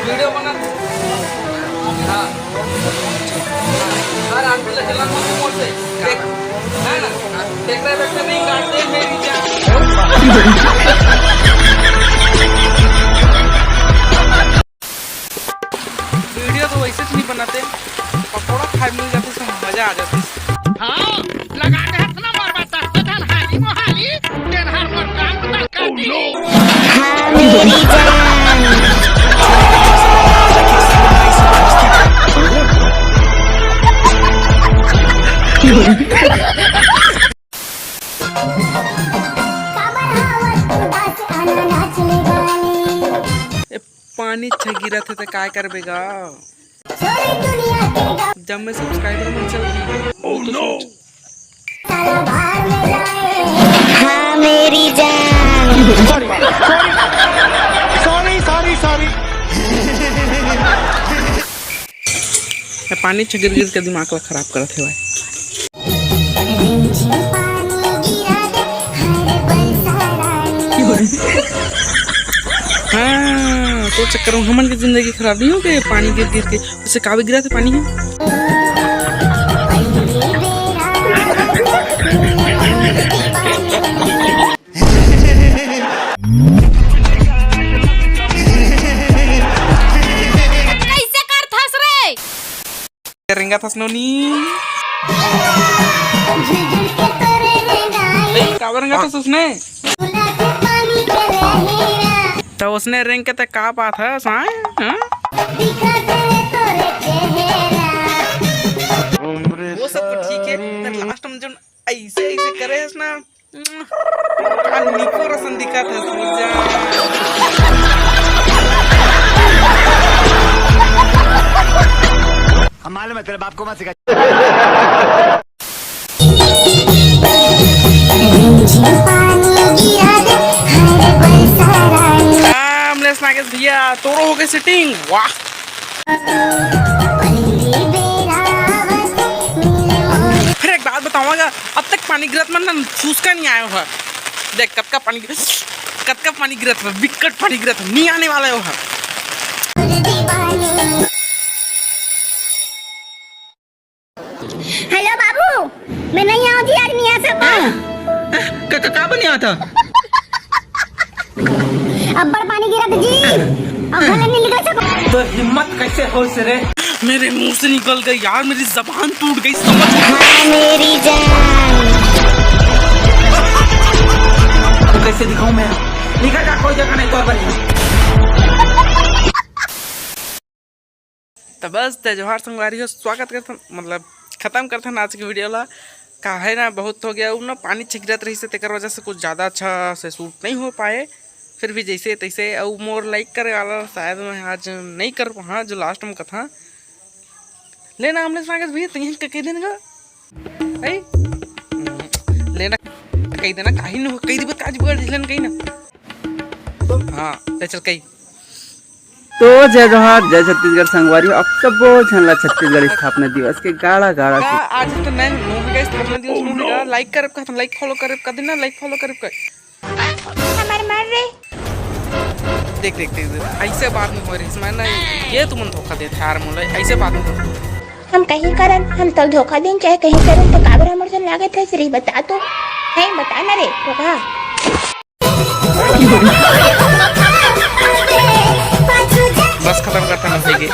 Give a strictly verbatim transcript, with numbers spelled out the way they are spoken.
Video बना। हाँ। और आप भी लगे लंबा से मोड़ से। देख, है ना? देखते देखते नहीं काटते मेरी जान। वीडियो तो वैसे ही नहीं बनाते, पकौड़ा खाए मिल जाते तो मजा आ जाता। हाँ, लगा के हाथ ना मारबा, तब तो धन हाली मोहाली, तेन हर मोर कान में काटी। हाँ, मेरी जान। ए, पानी अच्छा गिरत हे त काय करबे गा? जब मैं सब्सक्राइबर मन चल गई। हाँ, मेरी जान। Sorry, sorry, sorry. ये पानी छ गिर गिर के दिमाग ला खराब करत हे भाई। हाँ, तो चक्कर में हमन के जिंदगी खराब नहीं हो गए, पानी गिर गिर के। उसे कावे गिरा थे पानी है। कैसे करथस रे? रेंगत हस नोनी। ए, काबर रेंगत हस उसने? त उसने रेंग के त का पात हस, हाँ? हाँ? वो सब तो ठीक है, पर लास्ट में जो ऐसे ऐसे करे हस ना, काल निकोर असन दिखत हस, मोर जान। हम मालूम है, तेरे बाप को मत सिखा। राम लेस नागेश भैया, तोरो हो गए सेटिंग, वाह। फिर एक बात बताऊंगा, अब तक पानी गिरत मन ना फूसका नहीं आयो है। देख कतका पानी, कतका पानी गिरत है, बिकट पानी गिरत है, नहीं आने वाला है वो है। हेलो बाबू, मैं नहीं आऊँ जी आज मियाँ सब। हाँ? क-, क-, का बनिया था? अब्बड़ पानी गिरत जी, अब घर ले नहीं निकल सको। तो हिम्मत कैसे हो रे? मेरे मुंह से निकल गई यार, मेरी जबान टूट गई, समझ। हाँ, मेरी जान। तो कैसे दिखाऊं मैं? निकल जा, कोई जगह नहीं तो बनी। तो बस, जय जोहार संगवारी हो, स्वागत करथन, मतलब, खत्म करथन आज के वीडियो ला। काहे ना, बहुत हो गया, उ ना पानी छिगरत रहिस हे, तेकर वजह से कुछ ज़्यादा अच्छा से शूट नहीं हो पाए। फिर भी जैसे तैसे, अउ मोर लाइक करे वाला शायद मैं आज नहीं कर पाहा, जो लास्ट में कथा। लेना हमने स्वागत भी तो यहीं कह देना का। ऐ? लेना कह देना, काहे न हो, कह दी, बता दी, बता दी, लेना कहीं ना। हाँ, ले चल कहीं। तो जय जोहार, जय छत्तीसगढ़ संगवारी हो, आप सबो झन ला छत्तीसगढ़ स्थापना दिवस के गाड़ा गाड़ा का के आज तो नैन मोहन का स्थापना दिवस मोहन का लाइक करब का, लाइक फॉलो करब का देना, लाइक फॉलो करब का। हमार मर रे। देख, देख, देख, देख, ऐसे बात नहीं हो रही इसमें ना, ये तुमन धोखा देत यार मोला, ऐसे बात नहीं हो। हम कहीं करन, हम तो धोखा देन, चाहे कहीं करन, तो काबर हमर से लागत है, श्री बता तो, है बता ना रे, धोखा। बस खत्म करता ना सही के।